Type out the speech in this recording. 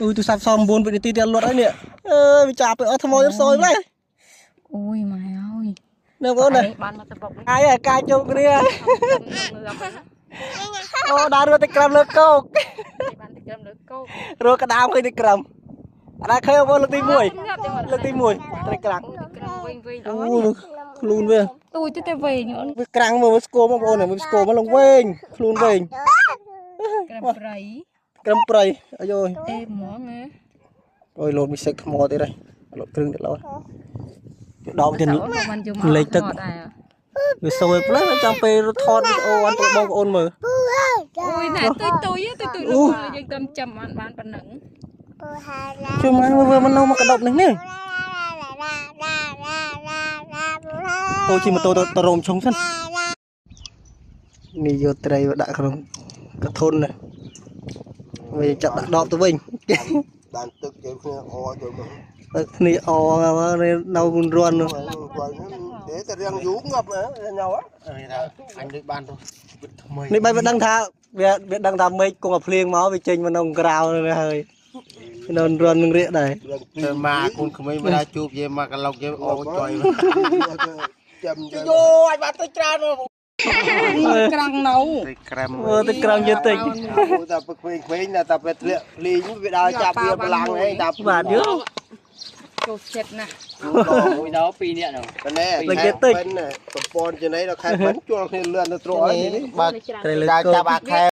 អឺទូរស័ព្ទសម9វិនាទីទៀតលត់ហើយនេះអើយវាចាប់ទៅអស់ថ្មទៀតសយម្លេះ អូយម៉ែអើយ នេះបងប្អូនណា បានមកទៅបុក កាយហើយកាយជុំគ្នាអូដើររត់ទៅក្រឹមលើគោក បានទៅក្រឹមលើគោក រកក្តាមឃើញទៅក្រឹមអត់ដែរឃើញបងប្អូនលើកទី1លើកទី1ត្រីក្រាំង ក្រឹមវិញវិញ អូខ្លួនវា ទូចទៅវិញអូន វាក្រាំងមើលវាស្គមបងប្អូនមើលស្គមមកលងវែងខ្លួនវែង ក្រឹមព្រៃ ក្រឹមព្រៃអាយយ ទេហ្មងណា អូយលោតមីសិកថ្មទៀតហើយលោតគ្រឿងទៀតលោតដកទៀត បានយកមក លេខទឹកវាសួយផ្លែចាំពេលថតវីដេអូអត់បងប្អូនមើល អូយណែទុយទុយទុយទុយលោកយើងត្រឹមចាំបានបានប៉ុណ្ណឹង ជួយមកមើលមិននៅមកកដប់នេះនេះអូជិះម៉ូតូទៅរោមឆុងសិននេះយកត្រីមកដាក់ក្នុងកធុនណាវាចាប់ដាក់ដបទៅវិញ បានទឹកយើងគ្នាអចូលមក ទៅគ្នាអនៅរន់ ទេតែរៀងយូរងាប់ញ៉ៅអញដូចបានទៅជីវិតថ្មី នេះបែបវាដឹងថាវាដឹងថាមេឃគង់តែភ្លៀងមកវាចេញមកនៅក្រៅនេះហើយនៅរន់នឹងរាកដែរ ទៅមកកូនក្មេងមិនដែរជួបយើងមកកឡុកយើងអូចុយចាំ យោអាចបាត់ទៅច្រើនមក ក្រាំងនៅ ទៅក្រែម មើលទៅក្រងយឺតិច តែក្មេងៗតែពេលធ្លាក់ភ្លីងវាដើរចាប់វាបលាំងឯងតែ បាទយើ ចូលចិត្តណាស់ មួយដល់ពីរនាក់នោះ ណែកំពនចំណៃដល់ខែបិណ្ឌជួលគ្នាលឿនទៅត្រោះហើយនេះ ត្រីលើក ចាប់អាខែ